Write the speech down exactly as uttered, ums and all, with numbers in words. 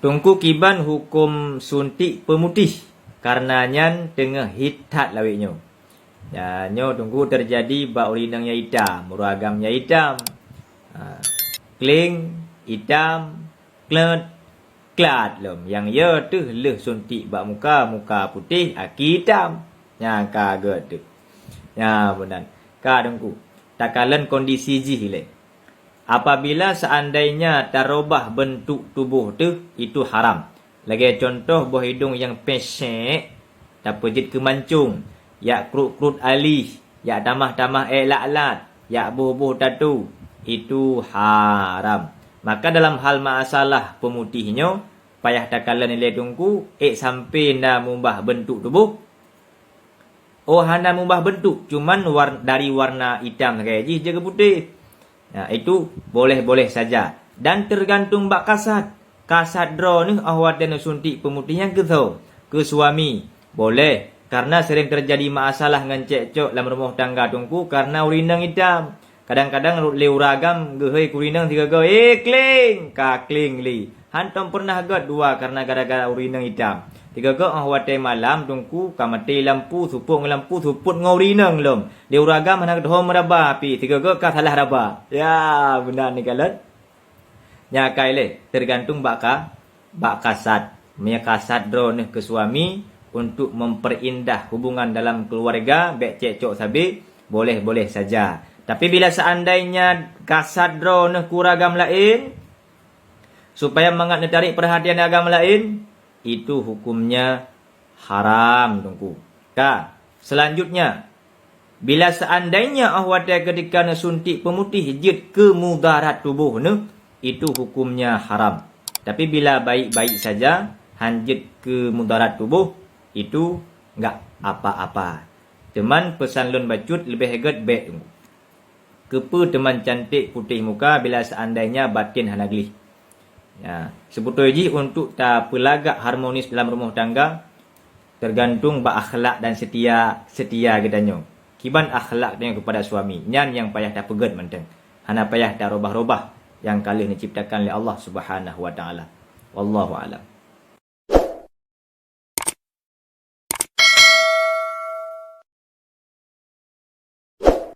Teungku, kiban huköm suntik peumutih, kareuna nyan teungoh hit that lawét nyoe. Ya, nyoe Teungku teujadi bak ureuëng inong nyang itam, ureuëng agam nyang itam. Ha, kleng, itam, klet, klat lom. Nyang yo teuh lheueh suntik bak muka, muka putéh, aki itam. Nyan ka geuh teuh. Nyan meunan. Ka Teungku, takalon kondisi jih ilée. Apabila seandainya tarubah bentuk tuboh teuh, itu haram. Lagée cuntoh boh idong nyang pesek, tapeujeuet keu mancong, jak krut-krut aléh, jak tamah-tamah ék lat-lat, jak boh-boh tatu, itu haram. Maka dalam hal masalah peumutih nyoe, payah takalon ilée Teungku, ék sampai na mubah bentuk tuboh. Oh, hana mubah bentuk, cuman war-, dari warna itam sagai jih jeuet keu putéh. Nah, itu boleh-boleh saja. Dan tergantung bak kasad. Kasad droeneuh óh watée neusuntik peumutih nyan keu soe? Keu suami. Boleh, karena sering terjadi masalah ngon cekcok lam rumoh tangga Teungku karena ureuëng inong itam. Kadang-kadang lé ureuëng agam geuhôi keu ureuëng inong sigoe-goe, "Eh, kleng!" Ka kleng lé. Hantom pernah gét dua karena gara-gara ureuëng inong itam. Sigoe-goe óh watée malam Teungku ka maté lampu, supôt ngon lampu, supôt ngon ureuëng inong lom. Lé ureuëng agam hana geuthom raba pih, sigoe-goe ka salah raba. Ya, meunan neukalon. Nyan ka ilée, tergantung bak ka, bak kasad. Meunyoe kasad droeneuh keu suami untuk memperindah hubungan dalam keluarga, bék cekcok sabe, boleh-boleh saja. Tapi bila seandainya kasad droeneuh keu ureuëng agam laén, supaya mangat neutarék perhatian agam laén, itu hukumnya haram, Teungku. Ka, selanjutnya, bila seandainya óh watée keutika neusuntik peumutih jeuet keu mudarat tuboh neuh, itu hukumnya haram. Tapi bila baik-baik saja, han jeuet keu mudarat tuboh, itu enggak apa-apa. Cuman peusan lôn bacut leubeh gét bék, Teungku. Keupeue teuma cantik putéh muka bila seandainya baten hana gleh? Ya, seubeutôi jih untuk tapeulagak harmonis dalam rumoh tangga, tergantung bak akhlak dan setia, setia geutanyoe. Kiban akhlak tanyoe kepada suami, nyan nyang payah tapeugét mantong. Hana payah tarubah-rubah nyang ka lheueh neuciptakan lé Allah Subhanahu wa Taala. Wallahu a'lam.